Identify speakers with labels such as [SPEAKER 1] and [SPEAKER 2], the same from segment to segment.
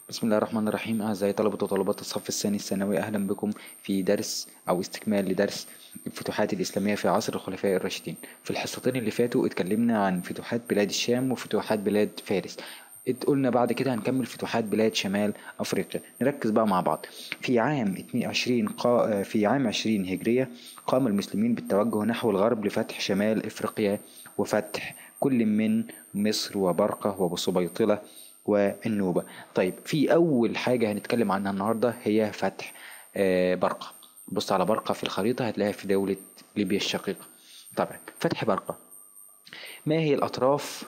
[SPEAKER 1] بسم الله الرحمن الرحيم. أعزائي طلبة وطالبات الصف الثاني الثانوي، أهلا بكم في درس أو استكمال لدرس الفتوحات الإسلامية في عصر الخلفاء الراشدين. في الحصتين اللي فاتوا اتكلمنا عن فتوحات بلاد الشام وفتوحات بلاد فارس، قلنا بعد كده هنكمل فتوحات بلاد شمال أفريقيا. نركز بقى مع بعض. في عام 22 في عام 20 هجرية قام المسلمين بالتوجه نحو الغرب لفتح شمال أفريقيا وفتح كل من مصر وبرقة وبصبيطلة والنوبة. طيب، في أول حاجة هنتكلم عنها النهاردة هي فتح برقة. بص على برقة في الخريطة هتلاقيها في دولة ليبيا الشقيقة. طبعا فتح برقة، ما هي الأطراف؟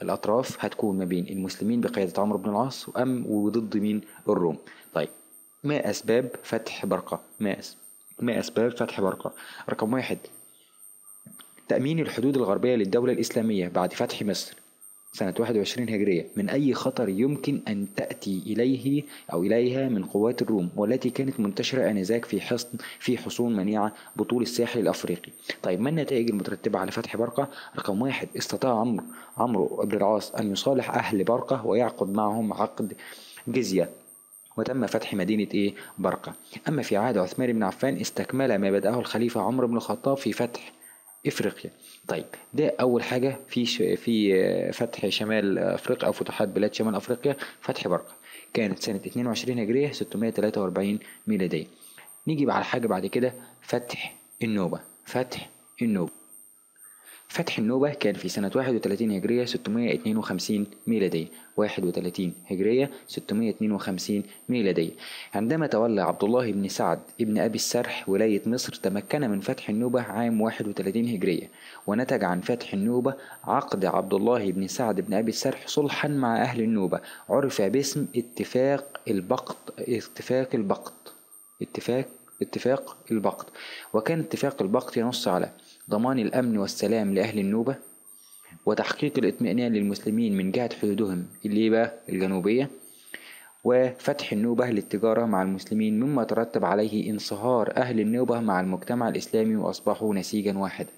[SPEAKER 1] الأطراف هتكون ما بين المسلمين بقيادة عمرو بن العاص وضد مين؟ الروم. طيب، ما أسباب فتح برقة؟ ما أسباب فتح برقة؟ رقم 1، تأمين الحدود الغربية للدولة الإسلامية بعد فتح مصر سنة 21 هجرية من أي خطر يمكن أن تأتي إليه أو إليها من قوات الروم، والتي كانت منتشرة آنذاك في حصون منيعة بطول الساحل الأفريقي. طيب، ما النتائج المترتبة على فتح برقة؟ رقم 1، استطاع عمرو بن العاص أن يصالح أهل برقة ويعقد معهم عقد جزية، وتم فتح مدينة برقة. أما في عهد عثمان بن عفان استكمل ما بدأه الخليفة عمر بن الخطاب في فتح افريقيا. طيب، ده اول حاجه في فتح شمال افريقيا او فتوحات بلاد شمال افريقيا، فتح برقه كانت سنه 22 هجريه 643 ميلاديه. نيجي على حاجه بعد كده، فتح النوبه. فتح النوبه، فتح النوبة كان في سنة 31 هجرية 652 ميلادية. 31 هجرية 652 ميلادية، عندما تولى عبد الله بن سعد ابن أبي السرح ولاية مصر تمكن من فتح النوبة عام 31 هجرية، ونتج عن فتح النوبة عقد عبد الله بن سعد بن أبي السرح صلحا مع أهل النوبة عرف باسم اتفاق البقط. اتفاق البقط، اتفاق البقط. وكان اتفاق البقط ينص على ضمان الأمن والسلام لأهل النوبة وتحقيق الاطمئنان للمسلمين من جهة حدودهم اللي بقى الجنوبية، وفتح النوبة للتجارة مع المسلمين، مما ترتب عليه انصهار أهل النوبة مع المجتمع الإسلامي وأصبحوا نسيجا واحدا.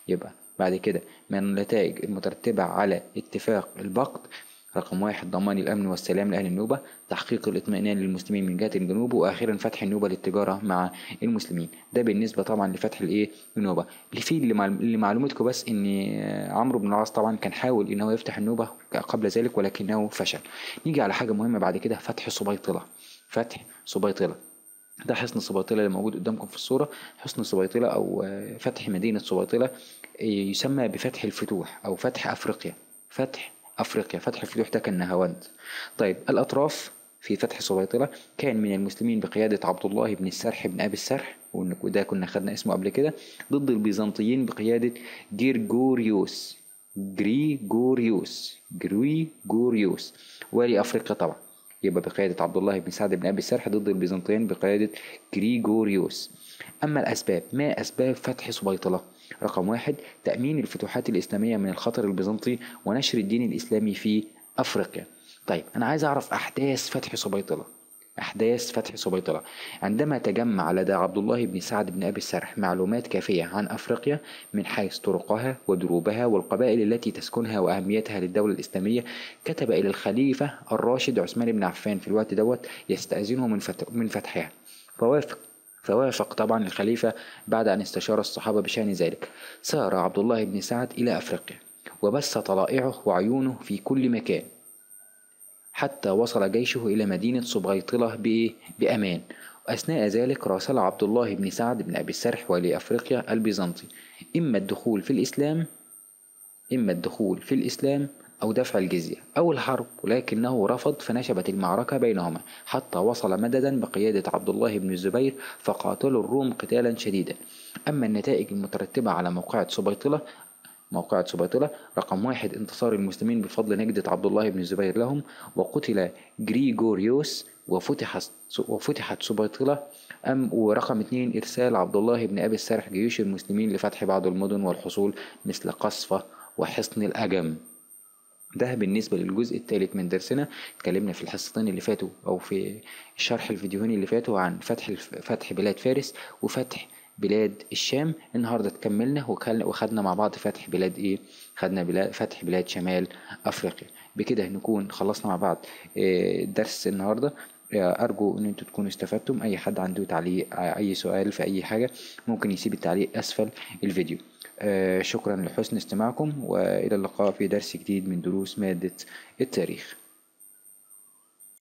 [SPEAKER 1] يبقى بعد كده من النتائج المترتبة على اتفاق البقط، رقم 1 ضمان الأمن والسلام لأهل النوبة، تحقيق الاطمئنان للمسلمين من جهة الجنوب، وأخيرا فتح النوبة للتجارة مع المسلمين. ده بالنسبة طبعا لفتح النوبة. في لمعلومتكم بس إن عمرو بن العاص طبعا كان حاول إن هو يفتح النوبة قبل ذلك ولكنه فشل. نيجي على حاجة مهمة بعد كده، فتح سبيطلة. فتح سبيطلة ده حصن سبيطلة اللي موجود قدامكم في الصورة. حصن سبيطلة أو فتح مدينة سبيطلة يسمى بفتح الفتوح أو فتح أفريقيا. فتح أفريقيا، فتح الفتوح ده كان نهاوند. طيب، الأطراف في فتح سبيطلة كان من المسلمين بقيادة عبد الله بن السرح بن أبي السرح، وده كنا خدنا اسمه قبل كده، ضد البيزنطيين بقيادة جريجوريوس جريجوريوس والي أفريقيا طبعا. يبقى بقيادة عبد الله بن سعد بن أبي السرح ضد البيزنطيين بقيادة جريجوريوس. أما الأسباب، ما أسباب فتح سبيطلة؟ رقم 1، تأمين الفتوحات الإسلامية من الخطر البيزنطي ونشر الدين الإسلامي في أفريقيا. طيب، أنا عايز أعرف أحداث فتح سبيطلة. أحداث فتح سبيطلة، عندما تجمع لدى عبد الله بن سعد بن أبي السرح معلومات كافية عن أفريقيا من حيث طرقها ودروبها والقبائل التي تسكنها وأهميتها للدولة الإسلامية، كتب إلى الخليفة الراشد عثمان بن عفان في الوقت دوت يستأذنه من فتحها، فوافق طبعا الخليفة بعد أن استشار الصحابة بشأن ذلك. سار عبد الله بن سعد إلى أفريقيا وبث طلائعه وعيونه في كل مكان حتى وصل جيشه إلى مدينة سبيطلة بأمان. وأثناء ذلك راسل عبد الله بن سعد بن أبي السرح ولي أفريقيا البيزنطي إما الدخول في الإسلام أو دفع الجزية أو الحرب، ولكنه رفض، فنشبت المعركة بينهما حتى وصل مددا بقيادة عبد الله بن الزبير فقاتلوا الروم قتالا شديدا. أما النتائج المترتبة على موقعة سبيطلة، رقم 1، انتصار المسلمين بفضل نجدة عبد الله بن الزبير لهم، وقتل جريجوريوس وفتحت سبيطلة. ورقم 2، إرسال عبد الله بن أبي السرح جيوش المسلمين لفتح بعض المدن والحصول مثل قصفة وحصن الأجم. ده بالنسبة للجزء الثالث من درسنا. اتكلمنا في الحصتين اللي فاتوا أو في شرح الفيديوهين اللي فاتوا عن فتح بلاد فارس وفتح بلاد الشام. النهارده تكملنا وخدنا مع بعض فتح بلاد ايه؟ خدنا فتح بلاد شمال افريقيا. بكده نكون خلصنا مع بعض درس النهاردة. أرجو أن انتوا تكونوا استفدتم. أي حد عنده تعليق، أي سؤال في أي حاجة، ممكن يسيب التعليق أسفل الفيديو. شكرا لحسن استماعكم، وإلى اللقاء في درس جديد من دروس مادة التاريخ.